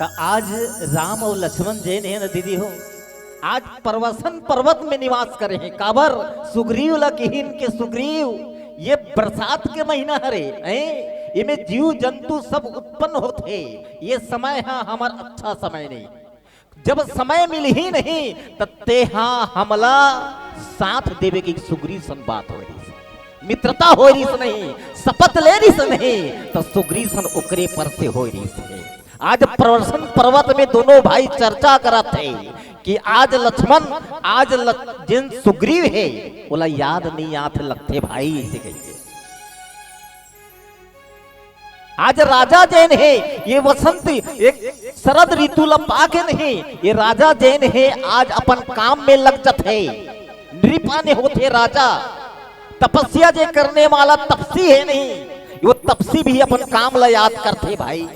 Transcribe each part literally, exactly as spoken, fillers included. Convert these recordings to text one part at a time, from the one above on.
त आज राम अउ लक्ष्मण जेन हे न दीदी हो, आज प्रवसन पर्वत में निवास करे हे। काबर? सुग्रीव ला किहिन के सुग्रीव, ये बरसात के महीना हरे, हैं? एमे जीव जंतु सब उत्पन्न होथे। ये समय ह हमर अच्छा समय नहीं। जब समय मिलही नहीं, त तेहा हमला साथ देवे के सुग्रीव सन बात होय रहिस, मित्रता होय रहिस नहीं, शपथ ले रहिस नहीं, त सुग्रीव सन ओकरे पर से होय रहिस हे। आज प्रवसन पर्वत में दोनों भाई चर्चा करत हे कि आज लक्ष्मण, आज ल-, जेन सुग्रीव हे, ओला याद नहीं आत लगथे भाई, ऐसे कहिके। आज राजा जेन हे, ये वसंत, एक शरद ऋतु ला पाके नहीं, ये राजा जेन हे, आज अपन काम में लग जथे। नृप माने होथे राजा, तपस्या जे करने वाला तपसी हे नहीं, वो तपसी भी अपन काम ला याद करथे भाई।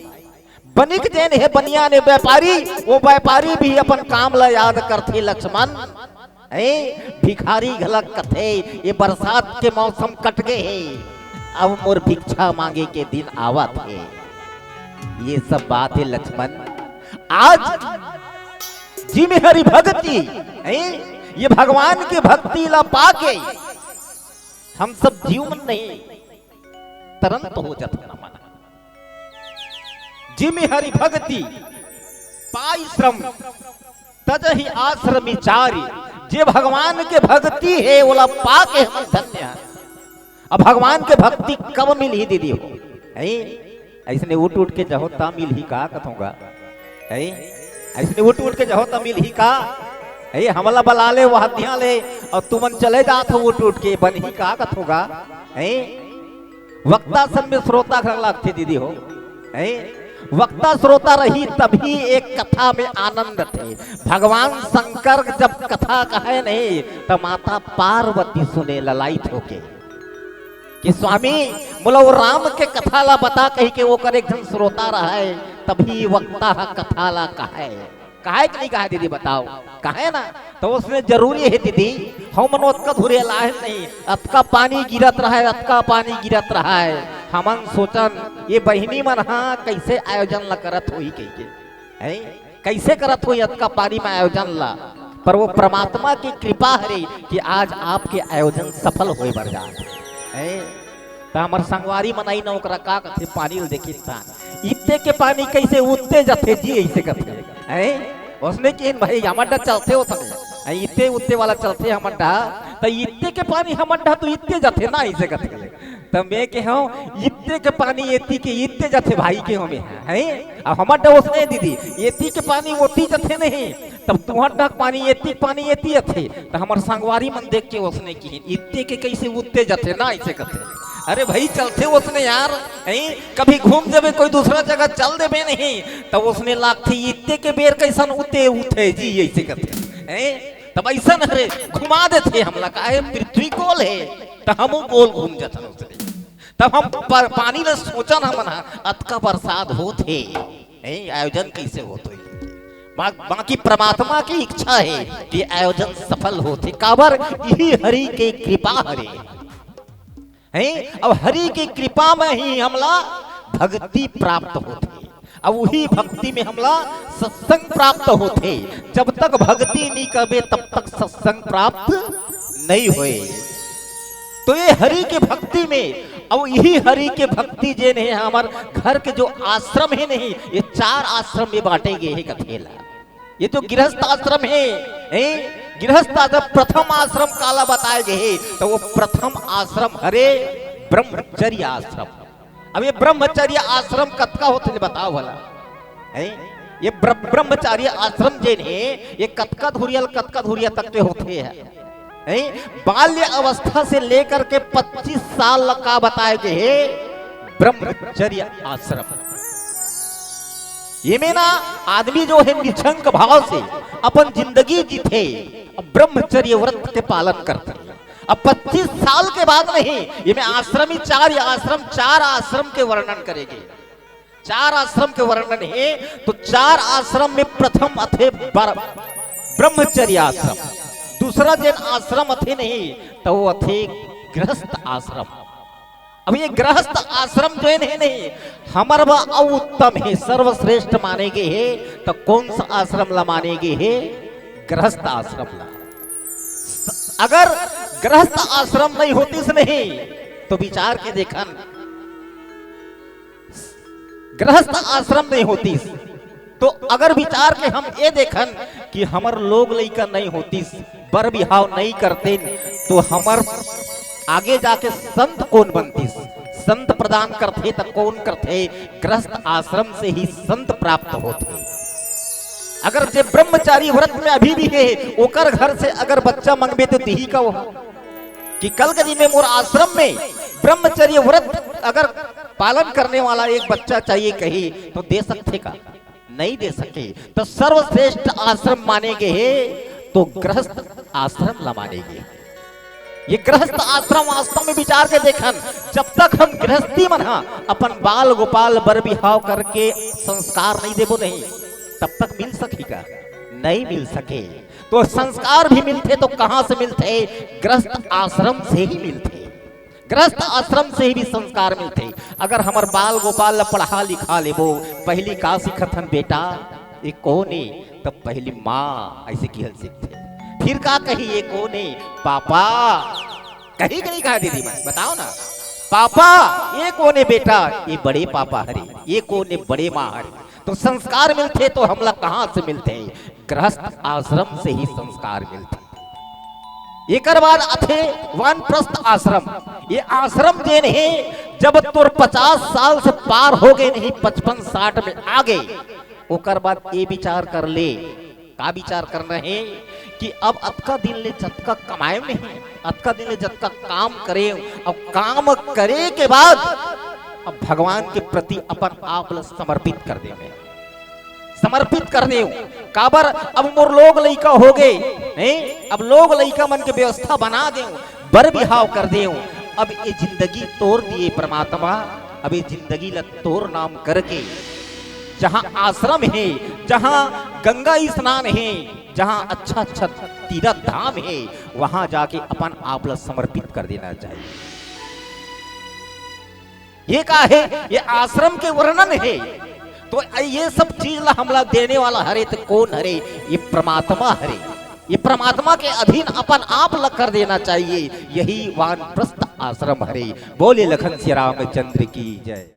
बनिक जेन हे बनिया ने व्यापारी, वो व्यापारी भी अपन काम ला याद करथे लक्ष्मण। हैं, भिखारी घलक कथे, ये बरसात के मौसम कट गे हे, अब मोर भिक्षा मांगे के दिन आवत हे। ये सब बात हे लक्ष्मण। आज जिम हरि भक्ति, हैं, ये भगवान के भक्ति ला पाके हम सब जीव मन नहीं तरंत हो जात हे न मन। जिम हरि भक्ति पाई श्रम तजहि आश्रमी चारी। जे भगवान के भक्ति हे, ओला पाके हमन धन्य हन। अब भगवान के भक्ति कब मिलही दीदी हो? हैं? अइसने उठ उठ के जहो त मिलही का कथों गा? हैं? अइसने उठ उठ के जहो त मिलही का? हैं? हमला बला ले, वह ध्यान ले, अउ तुमन चले जात हो उठ उठ के, बनही का कथों गा? हैं? वक्ता सन में श्रोता घला लगथे दीदी हो, हैं? वक्ता श्रोता रही तभी एक कथा में आनंद थे। भगवान शंकर जब कथा कहे नहीं, त माता पार्वती सुने ललायित होके कि स्वामी, मोला वो राम के कथा ला बता, कहिके ओकर एक झन श्रोता रहय, तभी वक्ता ह कथा ला कहय। कहय कि नहीं कहय दीदी, बताओ? कहय ना। त ओसने जरूरी हे दीदी, हमन ओतका धुरेलाहन नहीं, अतका पानी गिरत रहय, अतका पानी गिरत रहय। हमन सोचन, ये बहिनी मन ह कइसे आयोजन ला करत होही कहिके, हैं? कइसे करत होही अतका पानी में आयोजन ला? पर वो परमात्मा के कृपा हरे कि आज आपके आयोजन सफल होय बर जात हे, हैं? त हमर संगवारी मन आइन, ओकरा का कथे, पानी ल देखिस त, इत्ते के पानी कइसे उत्ते जाथे जी, अइसे कथे, हैं? ओसने किहिन भाई, हमर डा चलथे ओसने, हैं? इत्ते उत्ते वाला चलथे हमर डा, त इत्ते के पानी हमर डा तो इत्ते जाथे ना, अइसे कथे। त मैं केहेंव, इत्ते के पानी एती के इत्ते जाथे भाई, केहेंव मैं, हैं? अब हमर डा ओसने दीदी, एती के पानी ओती जाथे नहीं, तब तुंहर डा के पानी एती, पानी एती आथे, त हमर संगवारी मन देख के ओसने किहिन, इत्ते के कइसे उत्ते जाथे ना, अइसे कथे। अरे भाई, चलथे ओसने यार, हैं? कभी घूम देबे, कोई दूसरा जगह चल देबे नहीं, तब ओसने लागथे, इत्ते के बेर कइसन उत्ते उठे जी, अइसे कथे, हैं? तब अइसन हरे, घुमा देथे हमला, काहे पृथ्वी गोल हे, त हमू गोल घूम जाथन ओसने। तब हम प-, पानी ल सोचन हमन ह, अतका बरसात होत हे, हैं? आयोजन कइसे होत होही? बा-, बाकी परमात्मा के इच्छा हे कि आयोजन सफल होथे। काबर? इही हरि के कृपा हरे। हैं? अब हरि के कृपा में ही हमला भक्ति प्राप्त होथे। अब उही भक्ति में हमला सत्संग प्राप्त होथे। जब तक भक्ति नहीं करबे, तब तक सत्संग प्राप्त नहीं होय। तो ये हरि के भक्ति में, अब यही हरि के भक्ति जेन हे, हमर घर के जो आश्रम हे नहीं, ये चार आश्रम में बांटे गे हे कथे ला। ये जो गृहस्थ आश्रम हे, हैं? गृहस्थ आश्रम, प्रथम आश्रम काला बताए गे हे, त वो प्रथम आश्रम हरे ब्रह्मचर्य आश्रम। अब ये ब्रह्मचर्य आश्रम कतका होथे ले बताओ भला, हैं? ये ब्र-, ब्रह्मचर्य आश्रम जेन हे, ये कतका धुरिया ल कतका धुरिया तक के होथे हे, हैं? बाल्य अवस्था से लेकर के पच्चीस साल ल का बताए गे हे, ब्रह्मचर्य आश्रम। एमे ना आदमी जो हे निशंक भाव से अपन जिंदगी जीथे, अब ब्रह्मचर्य व्रत के पालन करथे। अब पच्चीस साल के बाद नहीं, एमे आश्रमी चार आश्रम, चार आश्रम के वर्णन करे गे। चार आश्रम के वर्णन हे, तो चार आश्रम में प्रथम अथे बर-, ब्रह्मचर्य आश्रम, दूसरा जेन आश्रम अथे नहीं, त वो अथे गृहस्थ आश्रम। अब ये गृहस्थ आश्रम जो हे नहीं, नहीं, हमर बर अउ उत्तम हे, सर्वश्रेष्ठ माने गे हे, त कौन सा आश्रम ला माने गे हे? गृहस्थ आश्रम ला। अगर गृहस्थ आश्रम नहीं होतिस नहीं, तो विचार के देखन, गृहस्थ आश्रम नहीं होतिस, तो अगर विचार के हम ये देखन कि हमर लोग लइका नहीं होतिस, बर बिहाव नहीं करतेन, तो हमर आगे जाके संत कौन बनतिस? संत प्रदान करथे त कौन करथे? गृहस्थ आश्रम से ही संत प्राप्त होथे। अगर जे ब्रह्मचारी व्रत में अभी भी हे, ओकर घर से अगर बच्चा मंगबे तो दिही का वो? कि कल के दिन में मोर आश्रम में ब्रह्मचर्य व्रत अगर पालन करने वाला एक बच्चा चाहिए कही, तो दे सकथे का? नहीं दे सके। तो सर्वश्रेष्ठ आश्रम माने गे हे, तो गृहस्थ आश्रम ला माने गे हे। ये गृहस्थ आश्रम वास्तव में विचार के देखन, जब तक हम गृहस्थी मन हा अपन बाल गोपाल बर बिहाव करके संस्कार नहीं देबो नहीं, तब तक मिल सकी का? नहीं मिल सके। तो संस्कार भी मिलथे तो कहाँ से मिलथे? गृहस्थ आश्रम से ही मिलथे। गृहस्थ आश्रम से ही भी संस्कार मिलथे। अगर हमर बाल गोपाल ला पढ़ा लिखा लेबो, पहली का सिखत हन बेटा, ये कौन हे? तब पहली माँ ऐसे किहल सीखथे। फिर का कही, ये कौन हे? पापा। कही कि नहीं कहा दीदी मन? बताओ ना। पापा, ये कौन हे बेटा? ये बड़े पापा हरे। ये कौन हे? बड़े माँ हरे। तो संस्कार मिलथे तो हमला कहाँ से मिलथे? गृहस्थ आश्रम से ही संस्कार मिलथे। एकर बाद आथे वानप्रस्थ आश्रम। ये आश्रम जेन हे, जब तोर पचास साल से पार हो गे नहीं, पचपन साठ में आ गे, ओकर बाद ये विचार कर ले, का विचार करना हे कि अब अतका दिन ले जतका कमाए नहीं, अतका दिन ले जतका काम करे, अब काम करे के बाद अब भगवान के प्रति अपन आप ल समर्पित कर देवे, समर्पित कर देव। काबर अब मोर लोग लइका हो गे, नहीं? अब लोग लइका मन के व्यवस्था बना देव, बर बिहाव कर देव। अब ये जिंदगी तोर दिए परमात्मा, अब ये जिंदगी ला तोर नाम करके, जहाँ आश्रम हे, जहाँ गंगा स्नान हे, जहाँ अच्छा अच्छा तीर्थ धाम हे, वहाँ जाके अपन आप ला समर्पित कर देना चाहिए। ये का हे? ये आश्रम के वर्णन हे। तो ये सब चीज ला हमला देने वाला हरे तो कौन हरे? ये परमात्मा हरे। ये परमात्मा के अधीन अपन आप ला कर देना चाहिए। यही वानप्रस्थ आश्रम हरे। बोले लखन श्री रामचंद्र की जय।